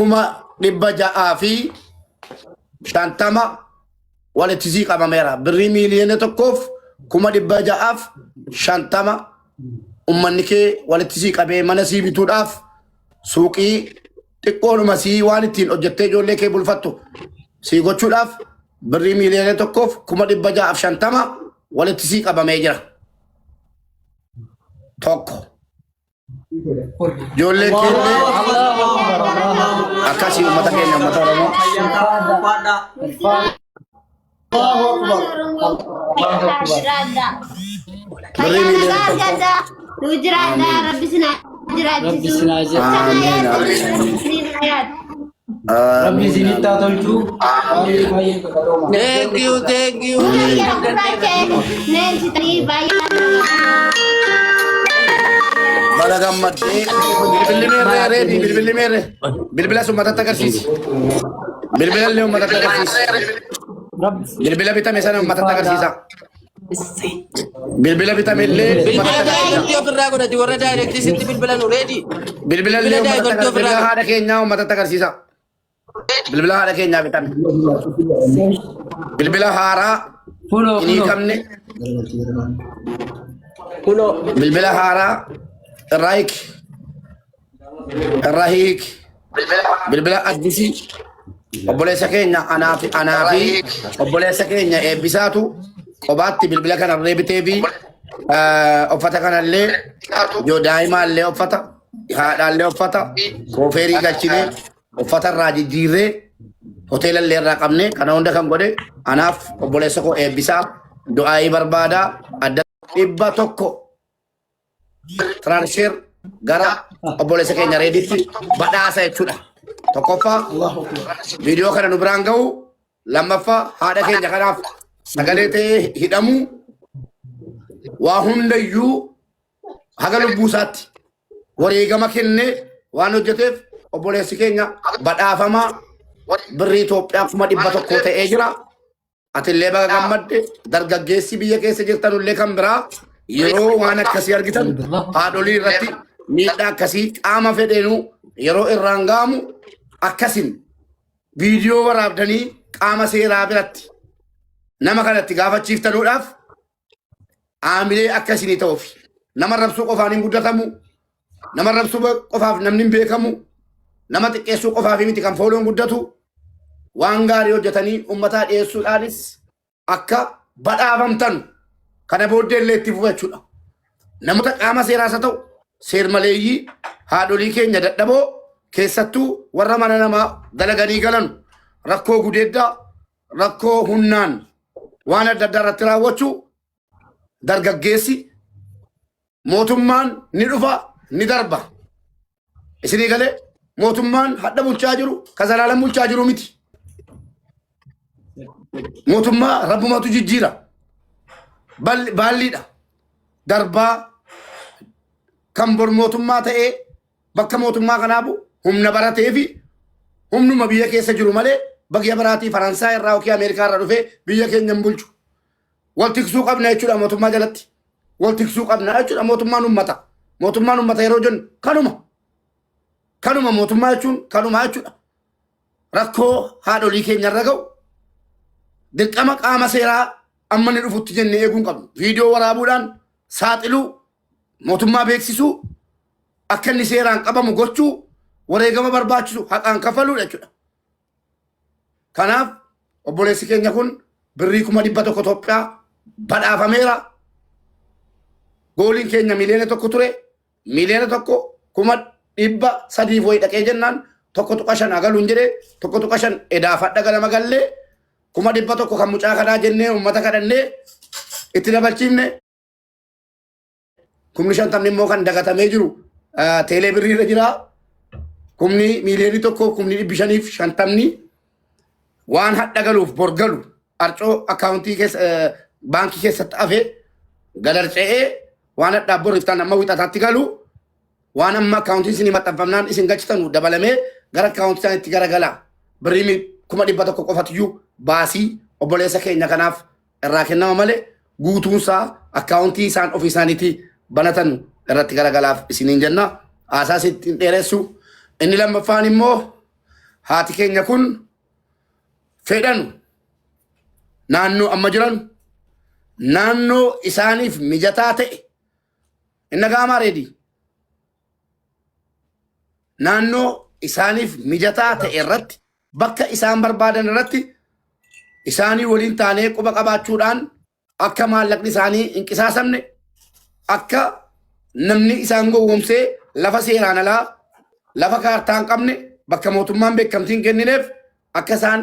650,000 walitti sii qabameera. Birrii 1,650,000 ummanni kee walitti sii qabee mana sii bituudhaaf suuqii xiqqoodhuma sii waan ittiin hojjettee ijoollee kee bulfattu sii gochuudhaaf birrii 1,650,000 walitti sii qabamee jira. Tokko. Ijoolleen keellee akkasii uummata keenya uummata Oromoo. Birrii 1,000. Nu jiraadhaa, Rabbi sin haa Rabbi jiraachisu. sin haa jiraatu. Amiin, amiin. Rabbi isinitti haa tolchu. Baay'ee baay'ee galatoomaa. Thank you, thank you. Baga gammaddee bilbilli meerree reedi bilbilli meerree bilbila sun uummatatti agarsiisi. Bilbila illee uummatatti agarsiisi. Rabbi Bilbila bitame sana uummatatti agarsiisa. Bilbila bitame illee Bilbila uummatatti agarsiisa. daayivartii ofirraa godhati warra daayirektii sitti bilbilan reedi. Bilbila illee Bilbila uummatatti daayivartii agarsiisa. ofirraa Bilbila haadha keenyaa uummatatti agarsiisa. Bilbila haadha keenyaa bitame. Bilbila haaraa Kunoo hin kunoo. hiikamne. Kunoo. Bilbila haaraa irraa hiiki. Irraa hiiki. Bilbila addisii. Obboleessa keenya anaa fi anaa fi obboleessa keenya eebbisaatu qobaatti bilbila kanallee bitee fi uffata kanallee yoo daa'imaallee uffata haadhaallee uffata koofeerii galchinee uffata irraa jijjiirree hoteelallee irraa qabne kana hunda kan godhe anaaf obboleessa koo eebbisaa du'aayii barbaadaa adda 100 transfer gara obboleessa keenya reeditti badhaasa jechuudha. Tokkoffaa viidiyoo kana nu biraan ga'u, lammaffaa haadha keenya kanaaf sagalee ta'ee hidhamuu waa hundayyuu haga lubbuu isaatti wareegama kennee waan hojjeteef obboleessi keenya badhaafamaa birrii Itoophiyaa 100,000 ta'ee jira. Atillee baga gammadde dargaggeessi biyya keessa jirtanullee kan biraa yeroo waan akkasii argitan haadholii irratti miidhaa akkasii qaama fedheenuu yeroo irraan ga'amu akkasin viidiyoo waraabdanii qaama seeraa biratti nama kanatti gaafachiiftanuudhaaf aamilee akka isinii ta'uuf nama rabsuu qofaan hin guddatamu nama rabsuu qofaaf namni hin beekamu nama xiqqeessuu qofaaf miti kan fooloon guddatu waan gaarii hojjetanii ummataa dhiyeessuudhaanis akka badhaafamtan kana booddee illee itti fufa jechuudha. Namoota qaama seeraas haa ta'u seermaleeyyii haadholii keenya dadhaboo keessattuu warra mana namaa dalaganii galan rakkoo gudeeddaa rakkoo humnaan waan adda addaa irratti raawwachuu dargaggeessi mootummaan ni dhufa ni darba. Isinii galee mootummaan hadha bulchaa jiru ka zalaalam bulchaa jiru miti. Mootummaa rabbumatu jijjiira. Baalliidha. Darbaa kan bor mootummaa ta'ee bakka mootummaa kanaa bu'u humna baratee fi humnuma biyya keessa jiru malee biyya biraatii Faransaay irraa yookiin Ameerikaa irraa dhufee biyya keenya hin bulchu. Wal tiksuu qabna jechuudha mootummaa jalatti. Wal tiksuu qabna jechuudha mootummaan uummata. Mootummaan uummata yeroo jennu kanuma. Kanuma mootummaa jechuun kanuma jechuudha. Rakkoo haadholii keenya irra ga'u dirqama qaama seeraa amma inni dhufutti jennee eeguu hin qabnu. Viidiyoo waraabuudhaan saaxiluu, mootummaa beeksisuu, akka inni seeraan qabamu gochuu, wareegama barbaachisu haqaan kafaluudha jechuudha. Kanaaf obboleessi keenya kun birrii 100,000 Itoophiyaa badhaafameera. Gooliin keenya 1,000,000 ture. 1,300,000 wayii dhaqee jennaan 1.5 agaluun jedhee 1.5 edaafadha ganama gallee 100,000 kan mucaa kanaa jennee uummata kadhannee itti dabalchiifne. 50,000 immoo kan dagatamee jiru teelee birrii irra jira. 1,550,000 waan hadha galuuf bor galu arcoo akkaawuntii keessa baankii keessatti hafe gadarce'ee waan hadhaaf bor iftaan amma wixataatti galu waan amma akkaawuntiin isinii maxxanfamnaan isin galchitanu dabalamee gara akkaawuntii isaaniitti garagala. Birrii 100,000 qofatiyyuu baasii obboleessa keenya kanaaf irraa kennama malee guutuunsaa akkaawuntii isaan ofii isaaniitii banatan irratti garagalaaf isiniin jenna. Haasaa sitti hin dheeressu. Inni lammaffaan immoo Haati keenya kun fedhanu naannoo amma jiran naannoo isaaniif mijataa ta'e inna gaamaa reedii naannoo isaaniif mijataa ta'e irratti bakka isaan barbaadan irratti isaanii waliin taanee quba qabaachuudhaan akka maallaqni isaanii hin qisaasamne, akka namni isaan gowwoomsee lafa seeraan alaa, lafa kaartaa hin qabne, bakka mootummaan beekamtii hin kennineef akka isaan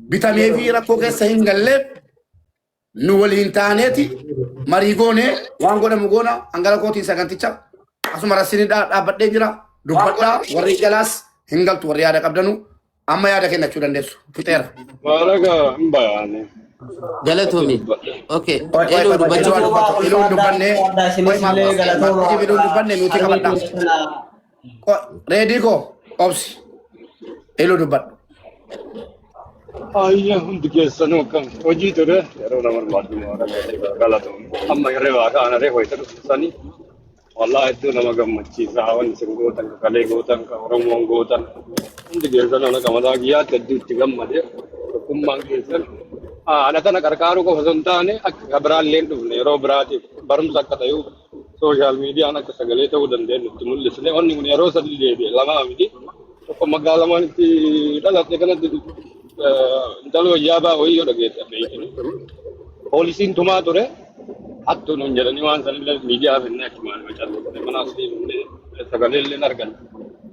bitamee fi rakkoo keessa hin galleef nu waliin taaneeti marii goonee waan godhamu goona. Hangala kootiin saganticha asuma rassini dhaabbadhee jira. Dubbadhaa, warri jalaas hin galtu, warri yaada qabdanu amma yaada kennachuu dandeessu. Fixeera. Maalaqa hin bayaane. Galatoomi. Okay. Qoy, qoy, Eluu qoy, dubbachuu. Eluu dubbatu. Eluun dubbannee. Qoy, Isinillee galatooma. Maarqos Eluun dubbanne nuti qabadha. Qoy, reedii koo obsi. Eluu dubbadhu. Ayya, hundi keessanuu akkam hojii ture yeroo nama barbaadu maalaqa galatoomne. Amma hirribaa ka'an aree wayita dhuftanii wallaahi hedduu nama gammachiisa, wanni isin gootan, ka kalee gootan, ka Oromoon gootan, hundi keessan ana qamataa kiyyaatti hedduu itti gammade. Tokkummaan keessan ana tana qarqaaruu qofa osoo hin taane akka ka biraallee hin dhufne yeroo biraatiif barumsa akka ta'uuf social miidiyaan akka sagalee ta'uu dandeenyu itti mul'isne. Wanni kun yeroo sadi deebi'e, lamaa miti. Tokko magaalaa itti dhaladhe kanatti intala wayyaa baa wayii yoo dhageesse beekani. Poolisiin tumaa ture, hattuu nuun jedhanii waan sanillee miidiyaa finnee achumaan macallisne, mana asii finnee sagalee illee argan.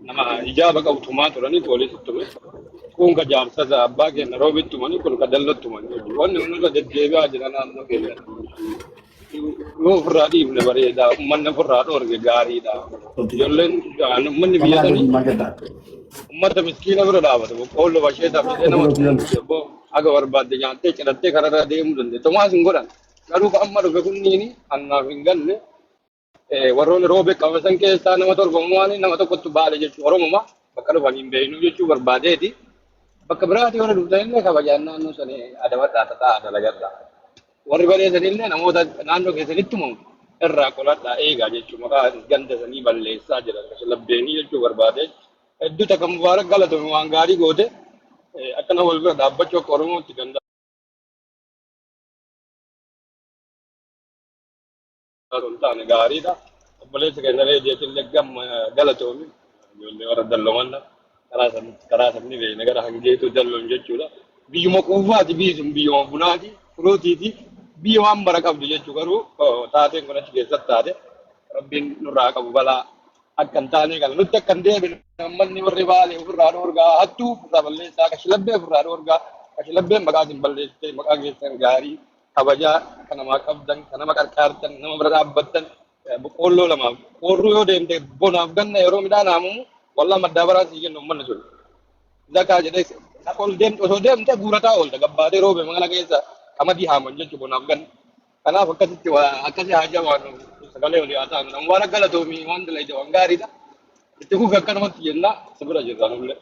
Nama ijaaba qabu tumaa turanii poolisiin tume. Kun ka jaarsa abbaa keenya roobitti tumanii, kun ka dallootti tumanii. Wanni kun irra deddeebi'aa jira naannoo keenya. Yoo ofirraa dhiifne bareeda, uummanni ofirraa dhoorge gaariidha. Ijoolleen uummanni biyya sanii uummata miskiina bira dhaabata. Boqqoolloo basheetaa fidee nama tumu haga barbaadde nyaattee cidhattee kararra deemuu dandeette. Tomaas hin godhan. Garuu ka amma dhufe kunniini annaaf hin galle. Warroonni roobee qabasan keessaa nama torba waan nama tokkotti baale jechuudha. Oromuma bakka dhufan hin beeknu jechuu barbaadeeti. Bakka biraati warra dhuftan illee kabajaan naannoo sanii adabadhaa, tataa dalagadhaa. Warri bareedan illee namoota naannoo keessanitti uumamu irraa qoladhaa eegaa jechuudha. Maqaa ganda sanii balleessaa jiran labbeenii jechuu barbaade. Hedduu takka mubaarak galatoomi, waan gaarii goote. Akkana wal bira dhaabbachuu akka Oromootti ganda osoo hin taane gaariidha. Obboleessa keenya reediyooti illee gamma galatoomi. Ijoollee warra dallomanna karaa sanni beekna gara hangeetu dalloon jechuudha. Biyyuma quufaati, biyyi sun biyyuma bunaati, firuutiiti, biyya waan bara qabdu jechuu. Garuu taateen kun achi keessatti taate, rabbiin nurraa qabu balaa akka hin taane kana nutti akka hin deebine. Uummanni warri baale ofirraa dhoorgaa, hattuu ofirraa balleessaa, kashlabbee ofirraa dhoorgaa. Kashlabbeen maqaa isin balleessite, maqaa keessan gaarii kabajaa kan namaa qabdan, kan nama qarqaartan, nama bira dhaabbattan, boqqoolloo lamaaf qorruu yoo deemte bonaaf ganna yeroo midhaan haamamu wallaa maddaa baraa sii kennu uummanni sun. Zakaa jedhee ol deemte, osoo deemte guurataa oolta, gabbaatee roobe mana keessa qamadii haaman jechuudha bonaaf ganna. Kanaaf akkasitti akkasi haa jabaannu, sagalee olii haa taanu. Nama waan galatoomi, waan dalagde waan gaariidha. Itti fufi akkanumatti jenna, si bira jirra nullee.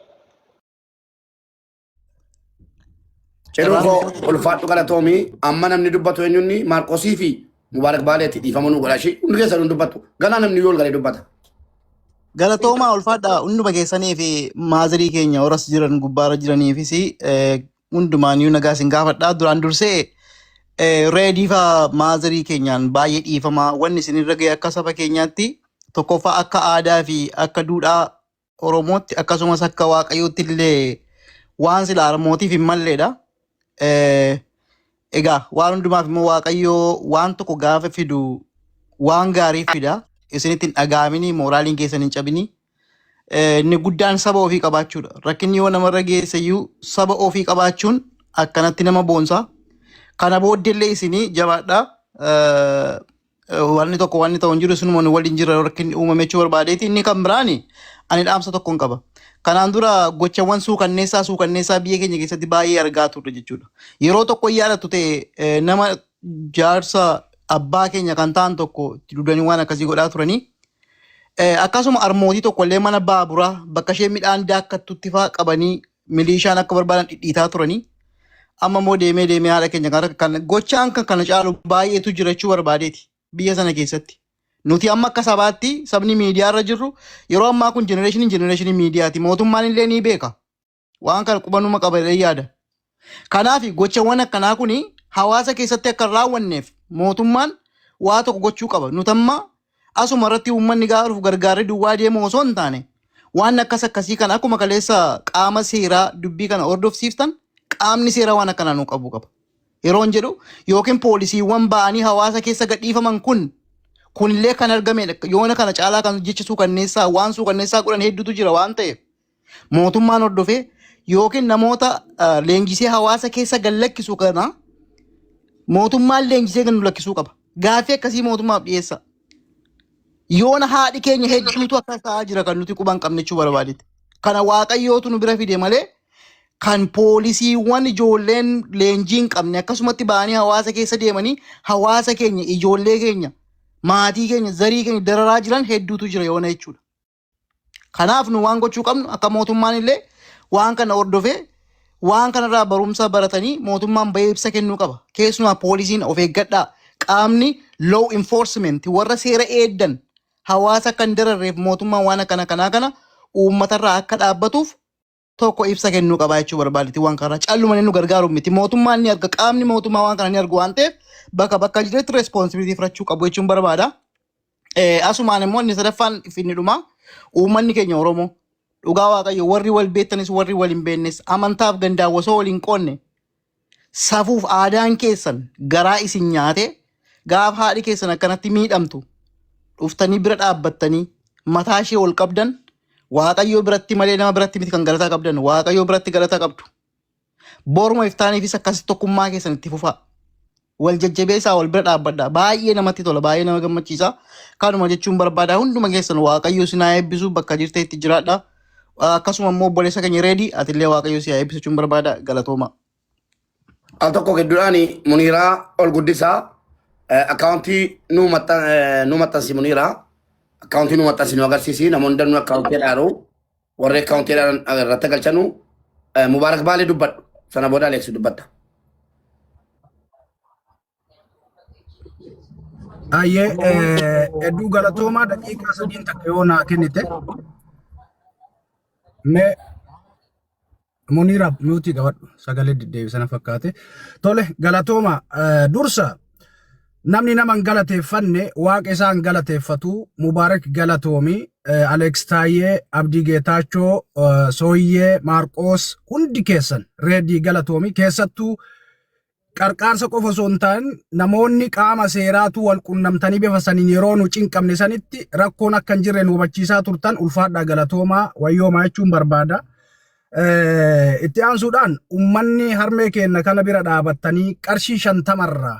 Ciruu koo ulfaadhu, galatoomii. Amma namni dubbatu eenyunni Maarqosii fi Mubaarak Baaleetti dhiifama nu godha. Ishii hundi keessan hin dubbattu. Ganaa namni yoo ol galee dubbata. Galatoomaa, ulfaadha hunduma keessanii fi maazirii keenya horas jiran gubbaarra jiraniifis hundumaaniyyuu nagaa isin gaafadha. Duraan dursee reediifaa maazirii keenyaan baay'ee dhiifamaa wanni isin irra ga'e. Akka saba keenyaatti tokkoffaa akka aadaa fi akka duudhaa Oromootti akkasumas akka Waaqayyootti illee waan sila harmootiif hin malleedha. Egaa waan hundumaaf immoo Waaqayyoo waan tokko gaafa fidu waan gaarii fida. Isinitti hin dhaga'aminii, mooraaliin keessan hin cabinii. Inni guddaan saba ofii qabaachuudha. Rakkinni yoo namarra geesse iyyuu saba ofii qabaachuun akkanatti nama boonsa. Kana booddeellee isinii jabaadhaa. Wanni tokko wanni ta'u hin jiru, isinuma nu waliin jira rakkinni uumame jechuu barbaadeeti. Inni kan biraani ani dhaamsa tokkoon qaba. Kanaan dura gochawwan suukanneessaa suukanneessaa biyya keenya keessatti baay'ee argaa turre jechuudha. Yeroo tokko yaadattu ta'e nama jaarsa abbaa keenya kan ta'an tokko itti dudanii waan akkasii godhaa turanii. Akkasuma armootii tokko illee mana baaburaa bakka ishee midhaan daakkattutti fa'aa qabanii miliishaan akka barbaadan dhidhiitaa turanii. Amma immoo deemee deemee haadha keenya kan gochaan kan kana caalu baay'eetu jira jechuu barbaadeeti biyya sana keessatti. Nuti amma akka sabaatti sabni miidiyaa irra jirru yeroo ammaa kun generationiin generationii miidiyaati. Mootummaan illee ni beeka. Waan kana qubanuma qaba jedhee yaada. Kanaaf gochawwan akkanaa kun hawaasa keessatti akka hin raawwanneef mootummaan waa tokko gochuu qaba. Nuti amma asuma irratti uummanni gaafa dhufu gargaarree duwwaa deemu osoo hin taane waan akkas akkasii kana akkuma kaleessa qaama seeraa dubbii kana hordofsiiftan qaamni seeraa waan akkanaa nuu qabuu qaba. Yeroon jedhu yookiin poolisiiwwan ba'anii hawaasa keessa gadhiifaman kun kunillee kan argamedha. Yoona kana caalaa kan jecha suukanneessaa waan suukanneessaa godhan hedduutu jira waan ta'eef mootummaan hordofee yookiin namoota leenjisee hawaasa keessa gad lakkisu kana mootummaan leenjisee gad nu lakkisuu qaba. Gaaffii akkasii mootummaaf dhiyeessa. Yoona haadhi keenya hedduutu akka ta'aa jira kan nuti quba hin qabne jechuu barbaadetti. Kana waaqayyootu nu bira fide malee kan poolisiiwwan ijoolleen leenjii hin qabne akkasumatti ba'anii hawaasa keessa deemanii hawaasa keenya ijoollee keenya maatii keenya zarii keenya dararaa jiran hedduutu jira yoona jechuudha. Kanaaf nu waan gochuu qabnu akka mootummaan illee waan kana hordofee waan kanarraa barumsa baratanii mootummaan bahee ibsa kennuu qaba. Keessumaa poolisiin of eeggadhaa. Qaamni law enforcement warra seera eegdan hawaasa akka hin dararreef mootummaan waan akkana kanaa kana uummatarraa akka dhaabbatuuf tokko ibsa kennuu qaba jechuu barbaadeti waan kanarraa. Calluma nu gargaaru miti. Mootummaan ni arga qaamni mootummaa waan kana ni argu waan ta'eef bakka bakka jiretti responsibility fudhachuu qabu jechuun barbaada. Asumaan immoo inni sadaffaan finni dhuma uummanni keenya Oromoo dhugaa Waaqayyo warri wal beektanis warri wal hin beeknes amantaaf gandaan osoo wal hin qoonne safuuf aadaan keessan garaa isin nyaate gaaf haadhi keessan akkanatti miidhamtu dhuftanii bira dhaabbattanii mataa ishee ol qabdan Waaqayyo biratti malee nama biratti miti kan galataa qabdan Waaqayyo biratti galata qabdu. Boruma iftaaniifis akkasi tokkummaa keessan itti fufaa. Wal jajjabeessaa wal bira dhaabbadha. Baay'ee namatti tola, baay'ee nama gammachiisa. Kanuma jechuun barbaada. Hunduma keessan Waaqayyo isin haa eebbisu bakka jirteetti jiraadha. Akkasuma immoo obboleessa keenya Reedii atillee Waaqayyo si haa eebbisu jechuun barbaada. Galatooma. Al tokko gidduudhaan Muniiraa ol guddisaa akkaawuntii nuu maxxansi Muniiraa akkaawuntii nuu maxxansi nu agarsiisi namoonni danuu akkaawuntii dhaaru warri akkaawuntii irratti galchanu Mubaarak Baalee dubbadhu sana booda Aleeksi dubbatta. Ayyee hedduu galatoomaa daqiiqaa sadiin takka yoo naa kennite. Mee Muniira nuti qabadhu sagalee deddeebisana fakkaate. Tole galatooma dursa namni nama hin galateeffanne waaqa isaa hin galateeffatu Mubaarak galatoomi Aleeks Taayyee Abdii Geetaachoo Sooyyee Maarqoos hundi keessan Reedii galatoomi keessattuu qarqaarsa qofa osoo hin ta'in namoonni qaama seeraatu wal qunnamtanii bifa saniin yeroo nu cinqamne sanitti rakkoon akka hin jirre nu hubachiisaa turtan ulfaadhaa galatoomaa wayyoomaa jechuun barbaada. Itti aansuudhaan ummanni harmee keenya kana bira dhaabattanii qarshii shantamarraa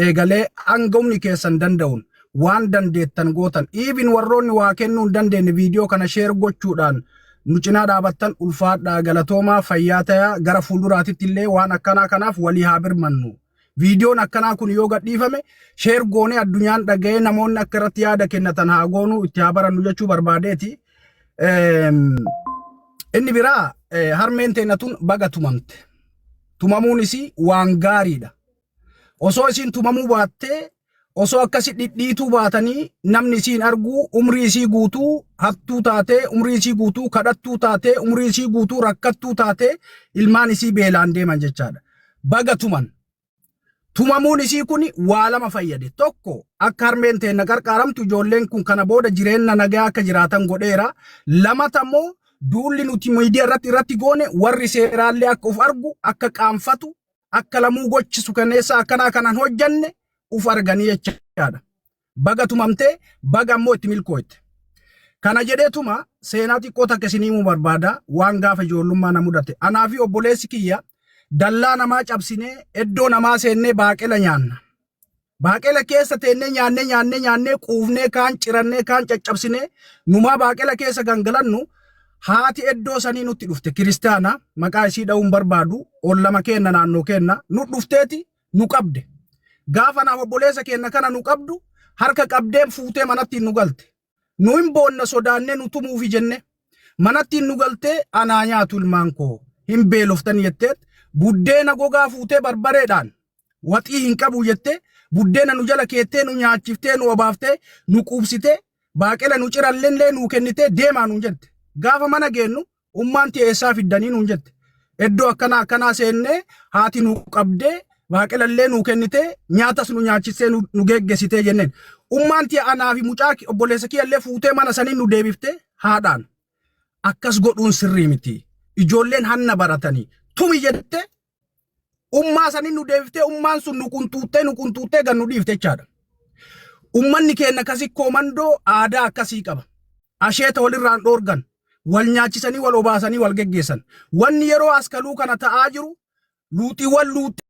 eegalee hanga humni keessan danda'uun waan dandeettan gootan even warroonni waa kennuu hin dandeenye viidiyoo kana share gochuudhaan nu cinaa dhaabattan ulfaadhaa galatoomaa fayyaa tayaa gara fuulduraatitti illee waan akkanaa kanaaf walii haa birmannu. Viidiyoon akkanaa kun yoo gadhiifame share goonee addunyaan dhaga'ee namoonni akka irratti yaada kennatan haa goonuu itti haa barannu jechuu barbaadeeti. Inni biraa harmeen teenya tun baga tumamte. Tumamuun isii waan gaariidha. Osoo isiin tumamuu baattee osoo akkasi dhidhiituu baatanii namni isiin arguu umrii isii guutuu hattuu taatee umrii isii guutuu kadhattuu taatee umrii isii guutuu rakkattuu taatee ilmaan isii beelaan deeman jechaadha. Baga tuman. Tumamuun isii kun waa lama fayyade. Tokko akka harmeen teenna qarqaaramtu ijoolleen kun kana booda jireenya nagaa akka jiraatan godheera. Lamata immoo duulli nuti miidiyaa irratti irratti goone warri seeraallee akka of argu akka qaanfatu akka lamuu gochisu kenneessa akkanaa kanaan hojjanne uf arganii jechaadha. Baga tumamtee baga ammoo itti milkooyte. Kana jedheetuma seenaa xiqqoo takka isinii himuu barbaada waan gaafa ijoollummaa na mudate. Anaa fi obboleessi kiyya dallaa namaa cabsinee iddoo namaa seennee baaqela nyaanna. Baaqela keessa teennee nyaannee nyaannee nyaannee quufnee kaan cirannee kaan caccabsinee numaa baaqela keessa gangalannu haati iddoo sanii nutti dhufte kiristaana maqaa isii dha'uun barbaadu ollama keenna naannoo keenna nu dhufteeti nu qabde. Gaafa naaf obboleessa keenna kana nu qabdu harka qabdee fuutee manatti nu galte. Nu hin boonna sodaannee nu tumuufi jenne. Manatti nu galtee anaa nyaatu ilmaan koo hin beeloftan jetteet buddeena gogaa fuutee barbareedhaan waxii hin qabu jettee buddeena nu jala keettee nu nyaachiftee nu obaaftee nu quubsitee baaqela nu cirallee nu kennitee deemaa nuun jette. Gaafa mana geennu ummaan tee eessaa fiddanii nuun jette. Iddoo akkanaa akkanaa seennee haati nu qabdee baaqelallee nu kennitee nyaatas nu nyaachistee nu geggeessitee jenneen. Ummaan tiya anaa fi mucaa obboleessa kiyyallee fuutee mana sanii nu deebiftee haadhaan. Akkas godhuun sirrii miti. Ijoolleen hanna baratanii tumi jette ummaa sanii nu deebiftee ummaan sun nu qunxuuxxee nu qunxuuxxee gad nu dhiifte jechaadha. Ummanni keenya akkasii koomandoo aadaa akkasii qaba. Asheeta walirraan dhoorgan, wal nyaachisanii wal obaasanii wal geggeessan. Wanni yeroo askaluu kana ta'aa jiru luuxiiwwan luuxii.